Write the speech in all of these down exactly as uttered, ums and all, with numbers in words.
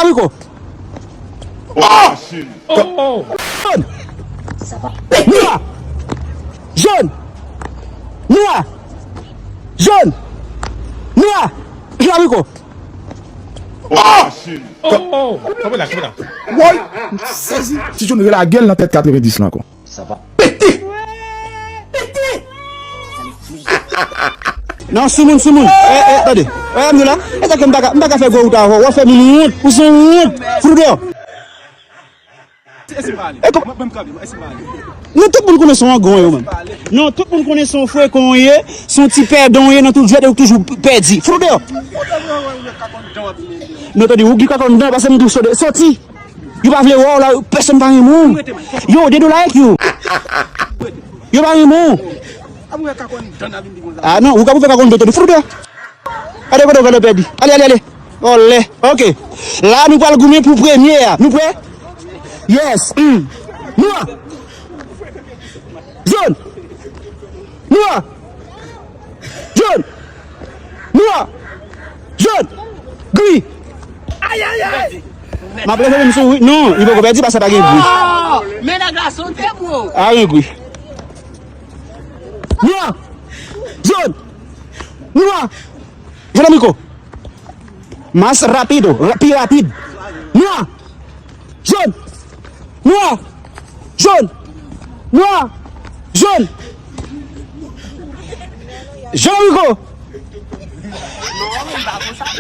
Rico. Oh! Jòn. Nwa. Jòn. Nwa. Jòn. Nwa. Jòn Rico. Oh! Oh! Kanpe la, kanpe la. Woy! M sezi. Ti Jòn rele a gèl nan tèt katrevenndis lan ankò. Sa va pete! Pete! Non, soumoun, soumoun. Eh, eh, tande. Eh, m di w la. E sa ke m pa ka, m pa ka fè gwo wout avè w. W ap fè moun wont. Ou se yon wont. Fout ou deyò. E kòman? Non, tout moun konnen se yon angon w ye, ou menm. Non, tout moun konnen se yon frekan w ye, se yon ti pèdan w ye nan tout vyèt e ou toujou pèdi. Fout ou deyò. Non, tande, ou gen kòk anndan, pase m di w sode, soti. Yo pa vle wè w la, pèsonn pa renmen w. Yo, de dola ek yo. Yo pa renmen w. Ah non, ou ka pou fè kakon doto, fout ou deyò. Gade kote w pèdi. Ale, ale, ale. Olè. Ok. La, nou pral goumen pou premye a. Nou prè? Yes. Hmm. Nwa. Jòn. Nwa. Jòn. Nwa. Jòn. Gri. Ay, ay, ay. M ap leve m sou wi. Non, li poko pèdi paske pa gen bri. Oh, men nèg la sote, bro. A, gen bri. Nwa. Jòn. Nwa. Jòn Rico. Más rápido, ra-, pi rapid. Nwa. Jòn. Nwa. Jòn. Nwa. Jòn. Jòn Rico.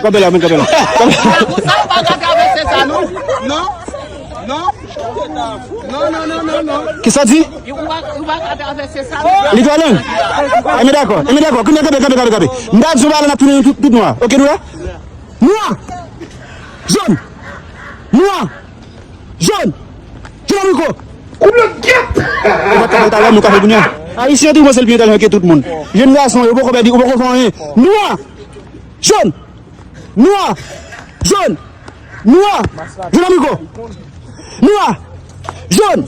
Kanpe la, men kanpe la. Kanpe la. Sa ou pa ka travèse sa, non? Non. Non. Non, non, non, non, non. Kisa w di? Ou pa, ou pa ka travèse sa, non. Li pale? E men dakò, e men dakò. Kounye a, kanpe, kanpe, kanpe, kanpe. M ta di w pale, n ap tounen tout, tout nwa. Ok, nou la? Nwa! Jòn! Nwa! Jòn! Jòn Rico! Koup lòt gyèt! Ou pa t ka fè talè, nou ka fè kounye a. Ayisyen tou panse l pi entèlijan ke tout moun. Jèn gason, yo poko pèdi, yo poko fè anyen. Nwa! Jòn! Nwa! Jòn! Nwa! Jòn Rico! Nwa! Jòn!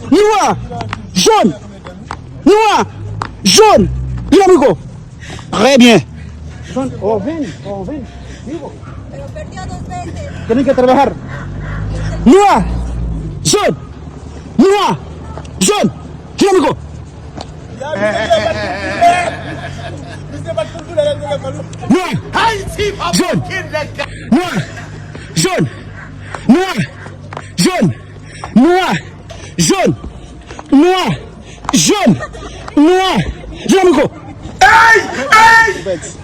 Nwa! Jòn! Nwa! Jòn! Jòn Rico! Très bien. Jòn, oh, ven, oh, ven. Tiene que trabajar. Nwa! Jòn! Nwa! Jòn! Jòn Rico! Nwa! Jòn! Nwa! Jòn! Nwa! Jòn! Nwa! Jòn! Nwa! Jòn! Nwa! Jòn Rico! Ey! Ey!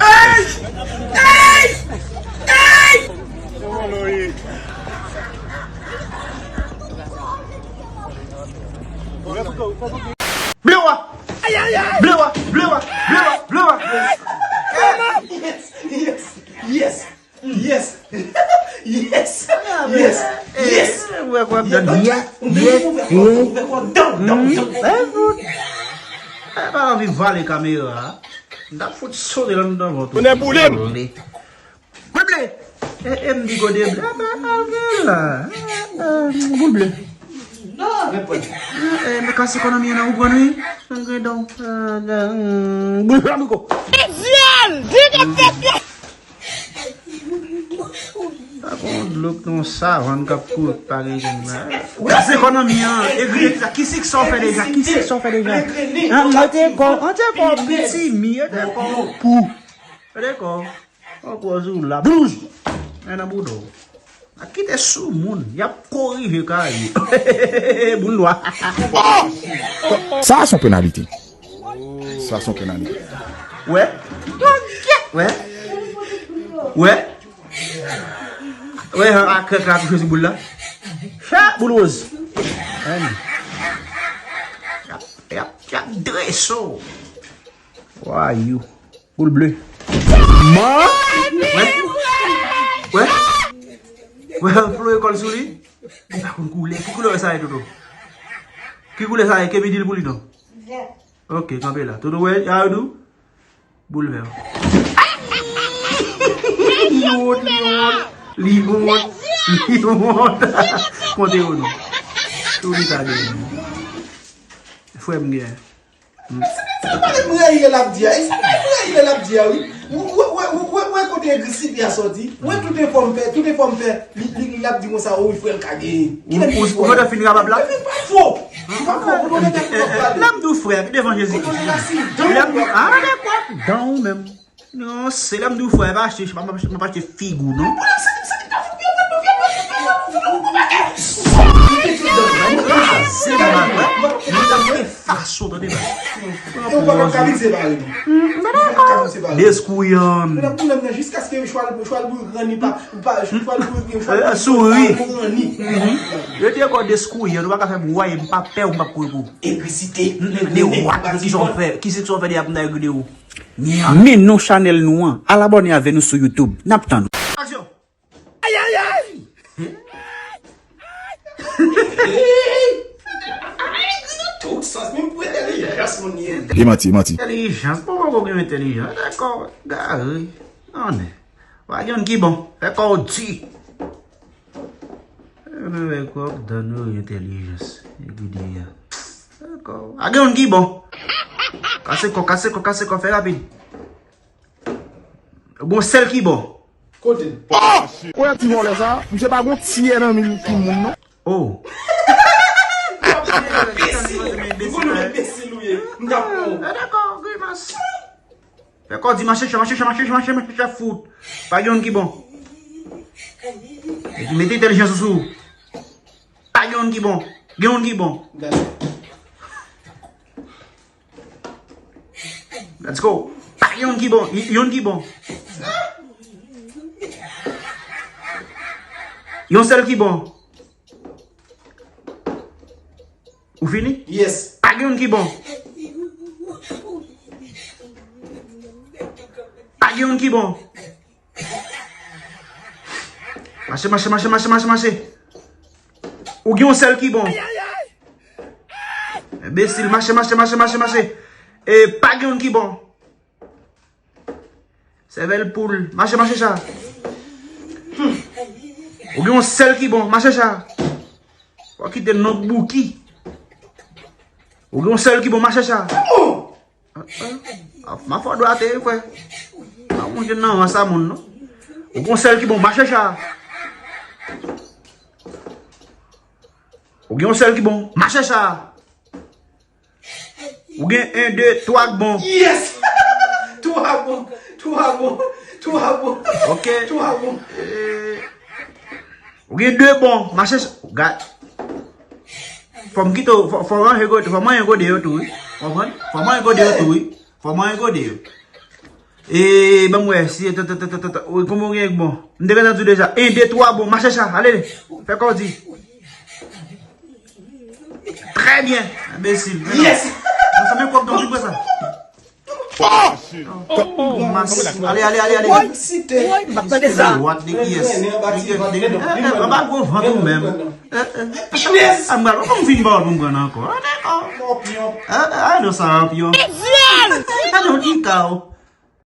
Ey! Ey! Ey! Blewa! Blewa! Blewa! Blewa! Blewa! Yes! Yes! Yes! Yes! Yes! Yes! Yes! Yes! Yes! Yes! Yes! E pa anvi vale kamera a. M t ap fout sote l anndan vant ou. Tonnè boule m! Boule! E, e m di kote ble. Apa, apa la. E, e, boul ble. E, e, men kase ekonomi an nan ou pran wi. Gredon. E, e, mm, boul blan, Rico. Zyèl! Di de fèt yo! Pa gon dlo k nan savann k ap kouri pa gen jèn la. Ou kase ekonomi an. E gri sa. Ki siksè w fè deja? Ki siksè w fè deja? An, mwen te kò, an te kò pitimi, yo te kò pou. Yo te kò. Ankò jou la. Boul wouj. Men nan bouda w. A kite sou moun. Y ap korije kay. Boul nwa. Sa se yon penalite. Sa se yon penalite. Wè. Wè. Wè. Wè, a krèk la touche sou boul la. Fè boul woz. Ann. Y ap, y ap, y ap drese w. Wayou. Boul ble. Man! Wè? Wè? Wè, Flo ekòl sou li? Li pa konn koulè. Ki koulè sa ye, Toto? Ki koulè sa ye? Kemi di l pou li non. Ok, kanpe la. Toto, wè, sa yo di w? Boul vè. Li wont, li wont. Li wont. Li wont. Konte yo non. Tou li ta gen. Frè m gen. Esplike m pale m reyèl ap di a. Esplike m reyèl ap di a, wi. Ou, ou, ou, ou, ou, ou, kote Egri Site a sòti. Mwen tout efò m fè, tout efò m fè, li, li, li ap di konsa, o wi, frè l ka genyen. Kilè m di fò? Ou, ou, ou fin kapab la? Epi pa fo. Li pa fo, ou konnen tèt mwen ap pale. Lè m di w frè, devan Jezi. Ou konnen la si. Lè m di w, ah, dakò, dan ou menm. Non, se lè m di w frè, m pa achte, m pa, m pa achte figi w, non. Faso, tande ba. Yo pa ka kalize bare nou. Deskouyann. Mwen ap pwoblèm nan jiskaske chwal, chwal pou ranni pa, pa, chwal pou, chwal pou souri. Ranni. Yo te kò deskouyann, nou pa ka fè m waye, m pa pè ou, m pa kouri pou. Egrisite. De wak, ki sa w fè, ki sa w fè de ap nan egri de ou. Men nou chanèl nou an, al abòne avè nou sou YouTube. N ap tann ou. Aksyon. Ayayay! Tout sans, menm pou entèlijans moun ye. E manti, e manti. Entèlijans, pou poko gen entèlijans. Dakò, gari. Ann. Pa gen youn ki bon. Fè kò w di. Mwen wè kò w dan nou entèlijans. Egri de a. Dakò. Pa gen youn ki bon. Kase kò, kase kò, kase kò, fè rapid. Gon sèl ki bon. Kote l? Kote ti vòlè sa? Misye pa gon tyè nan men pou moun, non. Oh. Ou konn yon enbesil ou ye. M t ap pran ou. Ah, dakò, grimas. Fè kò di mache chan, mache chan, mache chan, mache chan, fout. Pa gen youn ki bon. Mete entèlijans ou sou ou. Pa gen youn ki bon. Gen youn ki bon. Gade. Let's go. Pa gen youn ki bon. Y-, youn ki bon. Yon sèl ki bon. Ou fini? Yes. Pa gen youn ki bon. Pa gen youn ki bon. Mache, mache, mache, mache, mache, mache. Ou gen yon sèl ki bon. Enbesil, mache, mache, mache, mache, mache. E pa gen youn ki bon. Sèvèl poul, mache, mache cha. Hmm. Ou gen yon sèl ki bon, mache cha. Ou kite non bouki. Ou gen yon sèl ki bon, mache cha. Ah, ah. Ah, ma fò dwate, frè. Pa moun ki nan ran sa moun, non. Ou gen yon sèl ki bon, mache cha. Ou gen yon sèl ki bon, mache cha. Ou gen en, de, twa k bon. Yes! Twa bon, twa bon, twa bon. Ok. Twa bon. Eh, ou gen de bon, mache cha. Gad. Fò m kite w, fò, fò m ranje gode, fò m ranje gode yo tou, wi. Konprann? Fò m ranje gode yo tou, wi. Fò m ranje gode yo. E, ban m wè, si, ta, ta, ta, wi, kòman w gen bon? M te gentan di w deja. En, de, twa, bon, mache cha, ale. Fè kò w di. Trè byen, enbesil. Yes! Nan fèmen kòb nan, ou vin pran sa. Oh! Oh, mas. Ale, ale, ale, ale. Woy, site. Woy, m ap tande sa. What de kiyès? Papa gwo vant ou menm. Eh, eh. Yes! Ah, m pral, ou konn fin ba w pou m pran ankò. Ah, dakò. Mòpyon. Ah, ah, non, sa, mòpyon. Ezyèl! Ah, non, ki ka w.